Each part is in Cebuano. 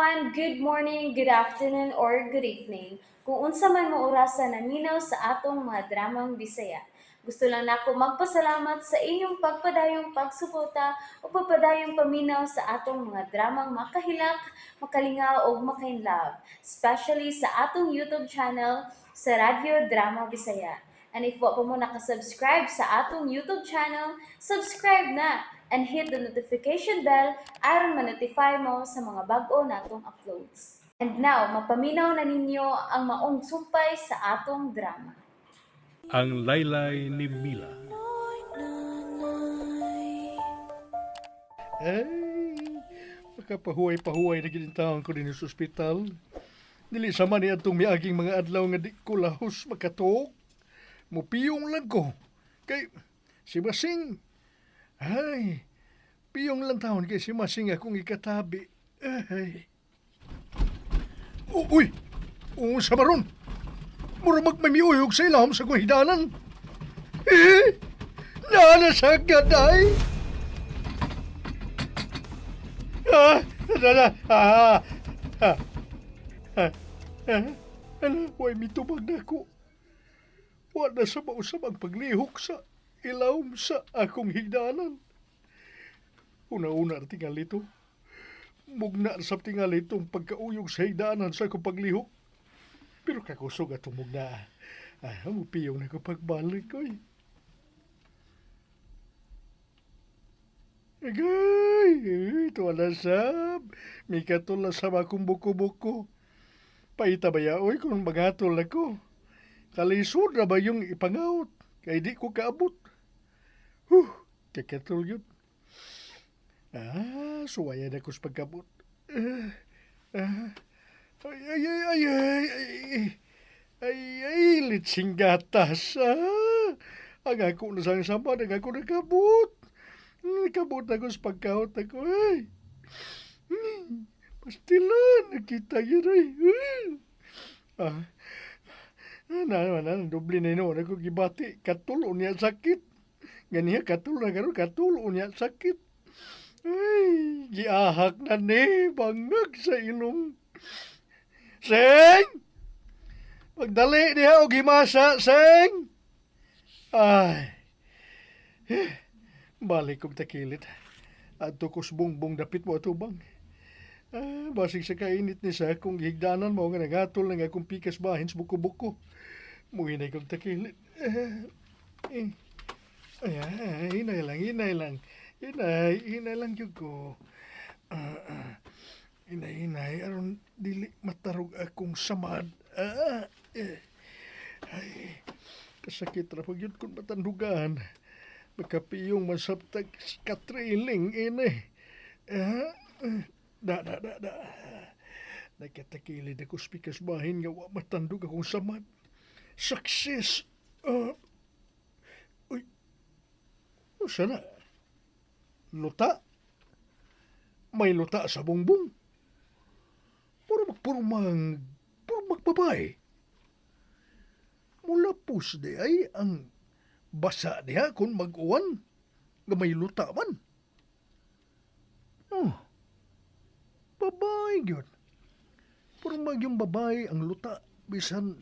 Everyone! Good morning, good afternoon, or good evening. Kung unsa man mo orasa naminaw sa atong mga dramang Bisaya. Gusto lang nako magpasalamat sa inyong pagpadayong pagsuporta o pagpadayong paminaw sa atong mga dramang makahilak, makalingaw ug makainlove, especially sa atong YouTube channel sa Radyo Drama Bisaya. And if wa pa mo nakasubscribe sa atong YouTube channel, subscribe na and hit the notification bell aron ma-notify mo sa mga bag-o natong uploads. And now, mapaminaw na ninyo ang maong sumpay sa atong drama. Ang Laylay ni Mila. Ay, makapahuway-pahuway na gid taon ko din sa ospital. Dili sama ni atong miaging mga adlaw nga di ko lahos makatuok. Mupiyong lang ko. Kay si Masing, ay, piyong lang taon kay si Masing akong ikatabi. Ay. Uy! Unsa ba ron? Mura magmamiuyog sa ilawom sa akong hidanan. Eh! Nana sa gaday! Ah, na, ah, ah, ah, ah, ala, way mitubag na ako. Wa na sa mausab ang paglihok sa ilawom sa akong higdanan. Una-una ang tingali ito. Mugna sa tingali itong pagkauyog sa higdanan sa akong paglihok. Pero kakusog atong mugna. Ay, mupiyong na ko pagbalik, oy. Agay, ito wala sab. Mikatol na sab akong buko-buko. Paita ba ya, oy, kung magatol ako. Kalisod na ba yung ipangawot? Kay di ko kaabot. Huh, kakatol yun. Ah, suwayan ako sa pagkabot. Ah, ah, ay, ay, ay, ay, ay, ay, ay, ay, litsing gatas. Ah, ang ako na sang samad, ang ako nakabot. Nakabot ako sa pagkahot ako, ay. Pastilan, nakita yun, ay. Ah, na, na, doble na ino, ako gibati, katulo niya sakit. Ganiya, katulo na karon, katulo niya sakit. Ay, giahak na ni, bangag sa ilong. Seng! Pagdali niya og himasa, Seng! Ay, balik kong takilit. Adto ko bongbong dapit mo atubang. Ah, basig sa kainit ni sa akong higdanan mo nga nagatol na nga akong pikas bahin sa buko-buko. Muhinay kong takilit. Eh, eh. Ay, ay, hinay lang, hinay lang. Hinay, hinay lang yun ko. Ah, ah. Hinay, hinay, aron dili matarog akong samad. Ah, eh. Ay, kasakit ra pag yun kung matandugan. Makapiyong masabtag katriling ini. Ah, eh. Da, da, da, da. Nagkatakilid ako sa pikas bahin nga wa matandog akong samad. Success! Ah, uy, usa na? Luta? May luta sa bungbong. Puro magpurmang, puro magbabay. Mulapos di ay ang basa diha kung mag-uwan nga may luta man. Oh, babae gyud. Puro mag yung babae ang luta bisan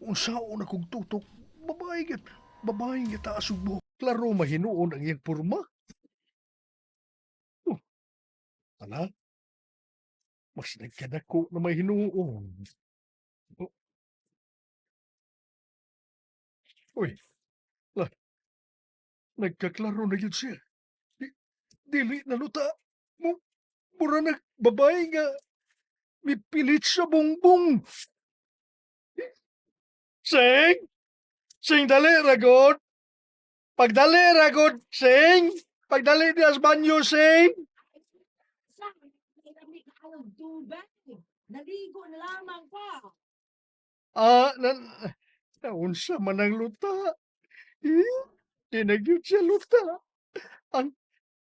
unsaon akong tutok, babae gyud. Babae nga taas ug buhok. Klaro mahinuon ang iyang porma. Oh, ala, mas nagkadako na may hinuon. Oh. Uy, la, nagkaklaro na gyud siya. Di, dili na luta. Mo, mura nag babae nga mipilit sa bongbong. Sing! Sing, dali ragod! Pagdali ragod, Sing! Pagdali niya sa banyo, Sing! Sa lami kaayong tubig. Naligo na lamang pa. Ah, na, naunsa man ang luta. Eh, di na gyud siya luta. Ang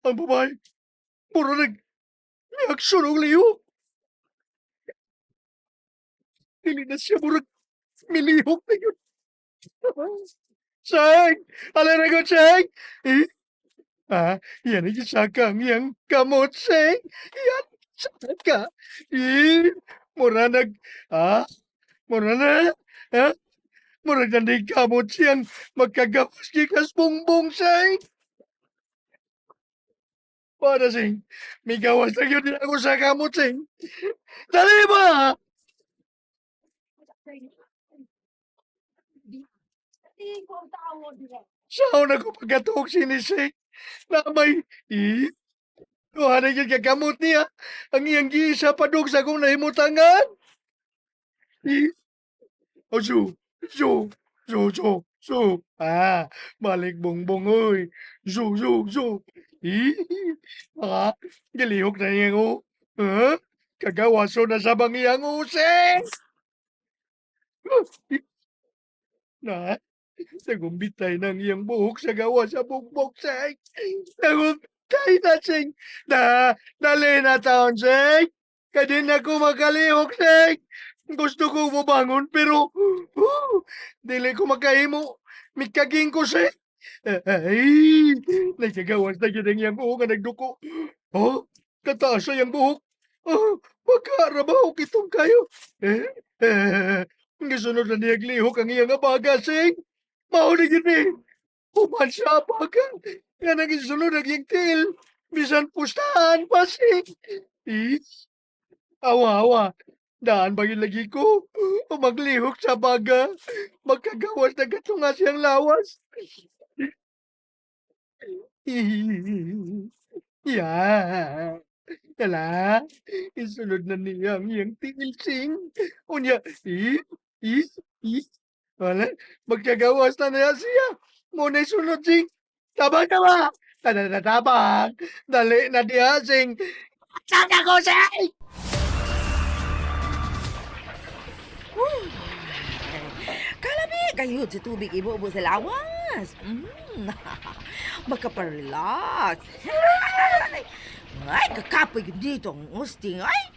babae, mura nag, miaksyon og lihok. Dili na siya murag milihok na yun. Sing! Alay ragod, Sing! Eh, ah, yan ang gisaka ang iyang kamot, Sing! Yan Saka, eh, mura nag, ah, mura na, ha? Mura nanigkamot siyang magkagawas gikas bongbong, say. Para sing, migawas na yun ako sa kamot, sing. Dali ba? Naligo ang tao diha. Saan ako pagkatuog sinisig? Na may, eh, kuha na yun kagamot niya. Ang iyang giisa padug sa akong nahimutangan. Eh, oh, su, su, su, su, su. Ah, balik bongbong, oy. Su, su, su. Eh, ah, gilihok na iyang o. Ha? Kagawaso na sa bang iyang using. Na, nagumbitay ng iyang buhok sa gawa sa bugbog, seng. Nagumbitay na, seng. Na, dali na taon, seng. Kadi na ko makalihok, seng. Gusto ko bumangon, pero dili ko makahimo. Mikaging ko, seng. Ay, nagkagawas na yun ang iyang buhok nga nagduko. Oh, kataas sa iyang buhok. Oh, magkarabaw kitong kayo. Eh, eh, gisunod na niyang lihok ang iyang abaga, sing. Mao na yun eh. Human sa abaga. Nga nang isunod ang iyang tiil. Bisan pustahan pa, sing. Eh, awa, awa. Daan ba yung lagi ko? O maglihok sa baga. Magkagawas na katunga siyang lawas. Ya. Tala, isunod na niya ang iyang tiil, sing. Unya, i, i, i. Wala, magkagawas na niya siya. Muna isunod, sing. Tabang, tabang. Tabang, Dali na diha, sing. Saan ako, sing? Kalami kayo sa tubig ibubo sa lawas. Makaparelax. Ay, kakapoy yun dito ang usting. Ay,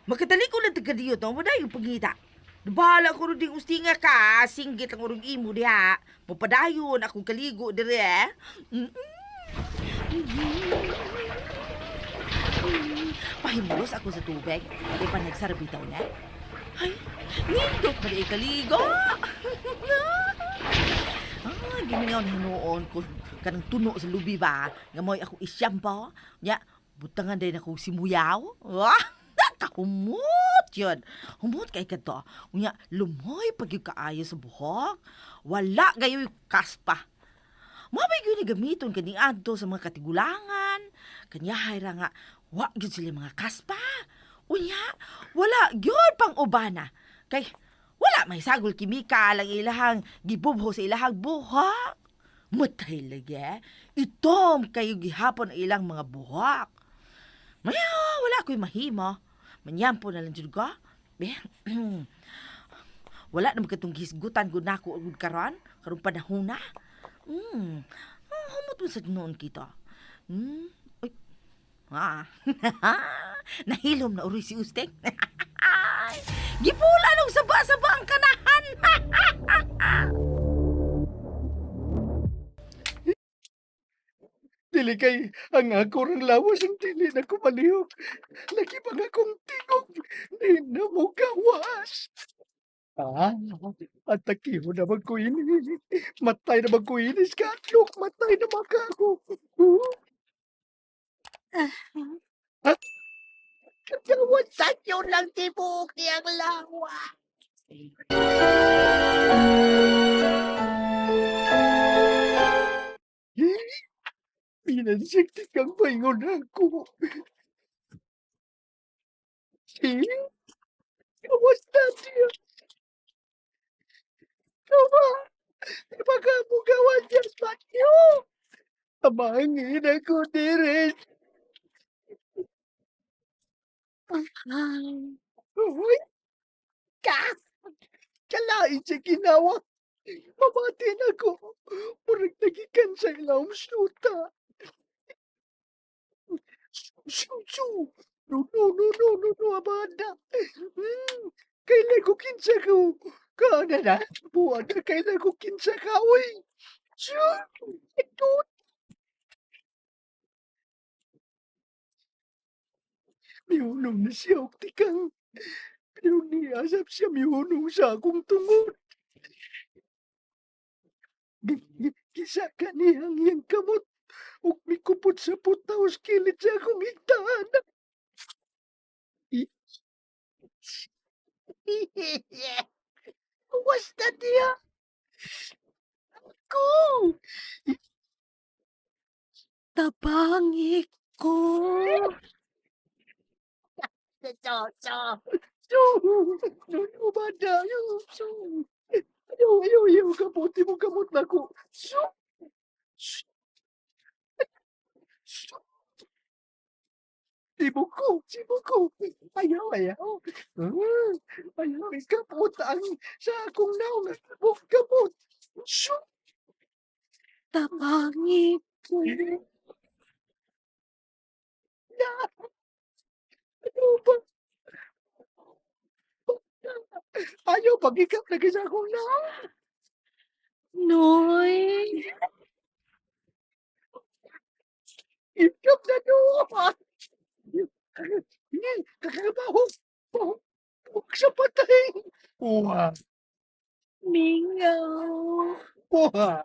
makatali ko na taga dito. Wala yung pagita. Bahala ko rin ding ustinga ka. Singgit ang urong imo diha. Mapadayon akong kaligo dire. Mm-mm. Pahimulos ako sa tubig. Di pa nagsarbitaw na. Ay, nindot na di kaligo. Ah, gimingaw na hinuon ko kanang tuno sa lubi ba. Nga mo'y ako isyampo. Nya, butangan din ako simuyaw. Wah, kahumot yun. Humot kay kadto. Unya, lumoy pag yung kaayo sa buhok. Wala gayoy kaspa. Mabay gyud ni gamiton kani adto sa mga katigulangan. Kanyahay ra nga wa gyud sila mga kaspa. Unya, wala gyud pang ubana. Kay wala may sagol kimikal ang ilahang gibubho sa ilahang buhok. Matay lagi. Eh. Itom kayo gihapon ang ilang mga buhok. Maya, wala ko'y mahimo. Manyampo na lang jud ko. Eh, wala na katong gisgutan gud nako gud karon, karong panahon na. Ah, humot mo sa noon kita. Uy. Ah. Nahilom na uri si Usteng. Gipula nung saba-saba ang kanahan. Dili kay ang ako rang lawas ang dili na kumalihok. Lagi pa nga akong tingog. Di na mo gawas. Ah, atakiho na ko ini. Matay na ko inis katlok. Matay na ako. Ha? Kagawasan yun lang tibuok niyang lawa. Pinansiktik ang paingon ako. Si? Gawas na siya. Tama. Di ba ka mo gawas niya sa inyo? Amangin ako, Deres. Uy! Ka! Kalain siya ginawa. Mamatin ako. Murag nagikan sa ilawom suta. Su, su. No, no, no, no, no, no, abada. Kailan ko kinsa ko? Kaana na? Buwan na kailan ko kinsa ka, uy. Su, ito. Mihunong na siya og tikang. Pero niasap siya mihunong sa akong tungod. Gisaka niya ang iyang kamot ug mikupot sa putaw sa kilid sa akong higtaan. Wasta niya ko. Tabangi ko. So, so, so, no, no, bada, so, ayaw, ayaw, ayaw, kaputi mo kamot na ko. So, so, so, Sibuko, sibuko. Ayaw, ayaw. Ah, ayaw, ikapot ang sa akong naong. Kapot, kapot. So, Tabangi ko. Na, ano ba? Ayaw, pag-ikap lagi sa akong naong. Noy. Ikap na no. Kakabaho. Huwag sa patay. Uwa. Mingaw. Uwa.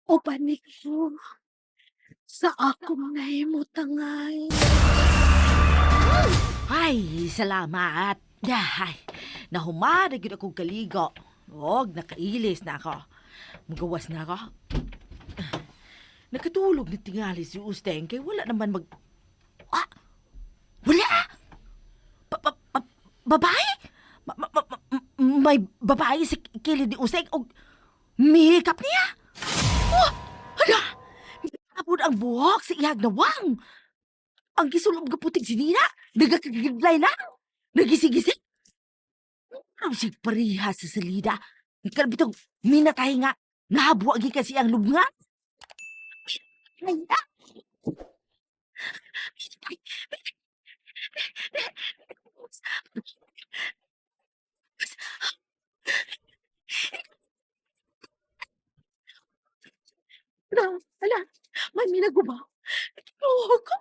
Uban ko sa akong nahimutangay. Ay, salamat. Ay, nahumana gyud akong kaligo. Og nakailis na ako. Mugawas na ako. Nakatulog na tingali si Usteng kay wala naman mag... Ah! Wala! Babae? May babae sa kilid ni Usteng og mihikap niya? Oh! Hala! Abot ang buhok sa iyag nawang! Ang gisulob nga puting sinina, nagakagidlay na, nagisigisi. Ang sig pareha sa salida. Kalbitong minatay nga, nahabuagi kasi ang lubngan. Ay, ah! Ay, ala, ala, may minaguba. Ginoo ko.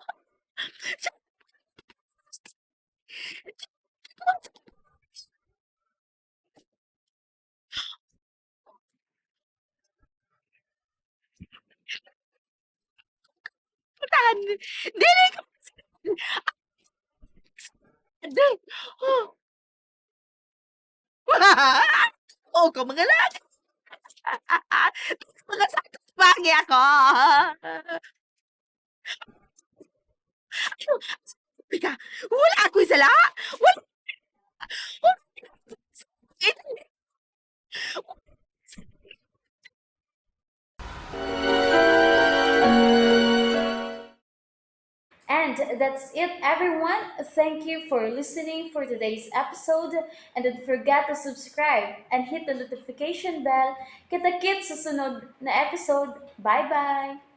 Tan, dili ko. Di. Oh. Oh, ko mga lag. Mga sakto pagi ako. Teka, wala ako'y sala. Wala. And that's it, everyone. Thank you for listening for today's episode. And don't forget to subscribe and hit the notification bell. Kita-kits sa sunod na episode. Bye-bye!